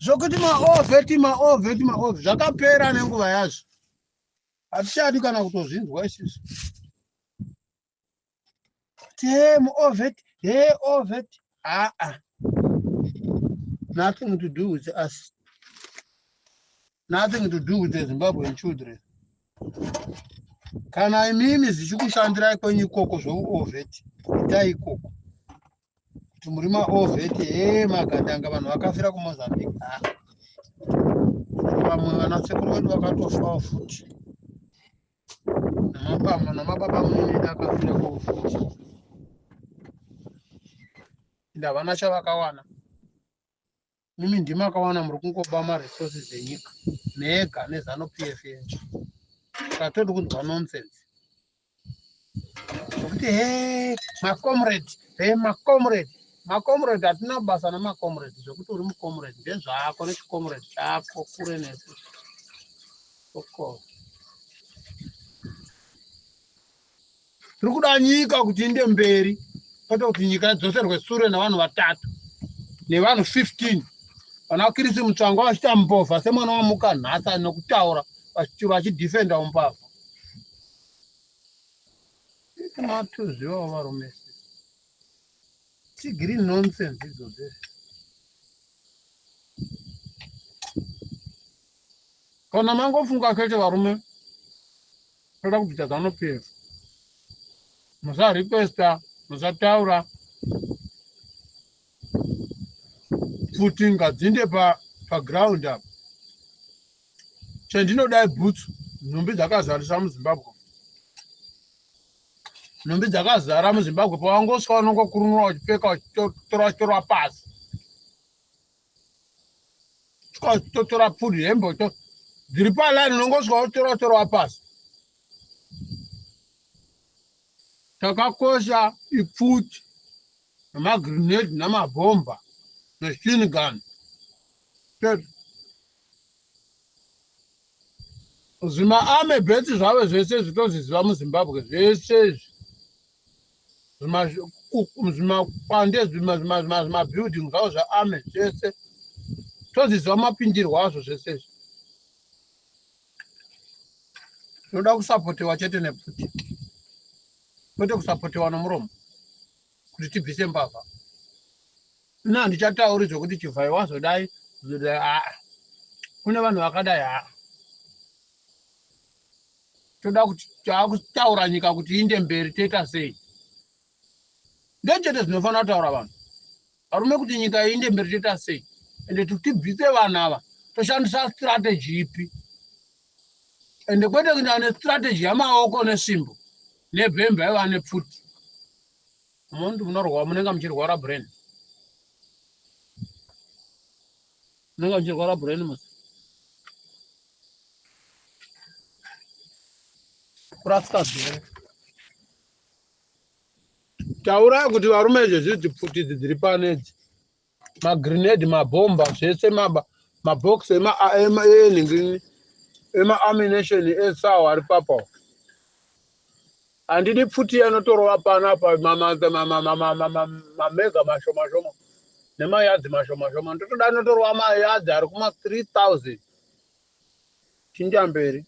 Zvokuti maovheti maovheti maovheti zvakapera nenguva yazvo, hatichadi kana kutozvinzwa isusu. Kuti he muovheti, he ovheti, aa, nothing to do with us, nothing to do with the Zimbabwean children. Kana imimi zvichikushandirai kwenyu ikoko zveuovheti, itai ikoko kuti muri maovheti. He, magandanga, vanhu vakafira kuMozambique. Ha, vamwe vanasekuru vedu vakatofawo futi, namababa munini akafira ko futi, ende havana chavakawana. Mimi ndimi akawana, muri kungoba maresources enyika mega neZANU PF yenyu. Saka todi kunzwa nonsense zvokuti he macomrade, he macomrade, macomrade. Hatina basa namacomrade. Zvokuti uri mucomrade ndezvako nechicomrade chako, kure nesu oko. Tiri kuda nyika kuti inde mberi, kwete kuti nyika idzoserwe sure navanhu vatatu nevanhu 15, vana Kirisi Mutsvangwa vachiita mbovha semwana wamuka nhasi nokutaura vachidhifenda umbavha. Matozivawo varume, tigiri nonsense idzodzo. Kana mangofunga chete, varume, toda kubvisa ZANU PF, musarequesta, musataura futi, ngadzinde paground apa. Chandinodai bhutsu, nhumbi dzakazarisa muZimbabwe, nhumbi dzakazara muZimbabwe. Pawangosvika unongokurunura uchipfeka, uchitora, uchitorwa pasi, totora pfuti, hembe dziri palaini, unongosvika uchitora, uchitorwa pasi. Chakakosha ipfuti nemagrenade namabhomba machine gun chete. Zvimaarmy base zvavo zvese zvitozviziva muZimbabwe zvese izvi, zvimakwande, zvimabuilding zvavo zvaarmy zvese tozviziva mapindirwo azvo zvese izvi. Tinoda kusapotewa chete nepfuti, kwete kusapotewa nomuromo kuti tibvise mbavha. Ina handichatauri zvokuti Chivhai wazodai, aa, kune vanhu vakadai. Haa, toda kuti taakutaura nyika kuti iinde mberi, toita sei? Ndechete zvinofanira kutaura vanhu, varume, kuti nyika iinde mberi toita sei, ende tibvise vanhu ava toshandisa strategy ipi, ende kwete kuenda nestrategy yamaoko nesvimbo nebhemba iva nepfuti. Munhu munorwa, munenge muchirwara brain, munenge muchirwara brain musi kurasika zere. Taurai kuti varume, izvezvi dzipfuti idzi dziri pano idzi, magrenade, mabhomba, zvese, mabhokisi enhingi, emaammunition esawo ari papo. Handidi pfuti yanotorova panapa mamega mashoma shoma nemayadzi mashoma shoma. Ndotoda anotorova mayadzi ari kuma 3000. Chinja mberi.